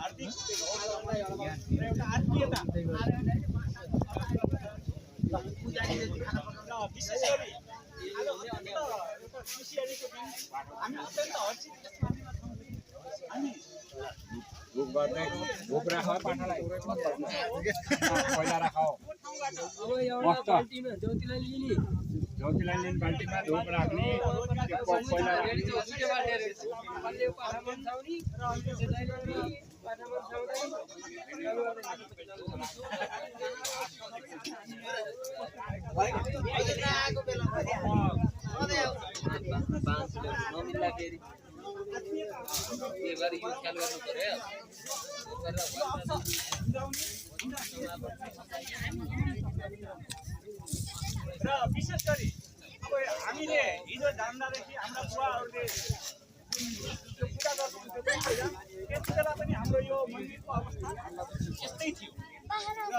हार्दिक एउटा आत्मीयता विशेष गरी आज अत्यन्त एउटा खुसियालीको दिन हामी अत्यन्त हर्षित यस माध्यममा छौँ कि हामी भोक राख पाठालाई पहिला राख अब एउटा बाल्टीमा ज्योतिलाई लिने ज्योतिलाई लिने बाल्टीमा धुप राख्ने पहिला बल्ले पाठामा छाउनी र त्यसलाई लिने पाठामा छाउँदै आएको बेलामा नमिल्ला फेरि यसरी यो ख्याल गर्नु पर्यो र विशेष गरी अब हामीले हिजो जान्दादेखि हाम्रा बुवाहरूले त्यो पूजा गर्नुहुन्थ्यो त्यति बेला पनि हाम्रो यो मन्दिरको अवस्था यस्तै थियो र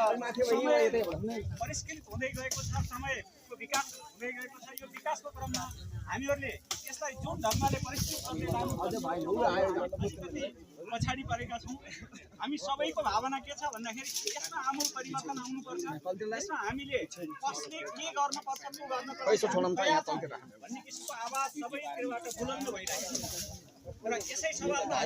परिष्कृत हुँदै गएको छ, समयको विकास हुँदै गएको छ। यो विकासको क्रममा हामीहरूले यसलाई जुन ढङ्गले परिष्कृत गर्दै लानु पछाडि परेका छौँ। हामी सबैको भावना के छ भन्दाखेरि यसमा आमूल परिवर्तन आउनुपर्छ। यसमा हामीले कसले के गर्नुपर्छ को गर्नुपर्छ भन्ने किसिमको आवाज सबैतिरबाट बुलन्द भइरहेको छ र यसै सवालमा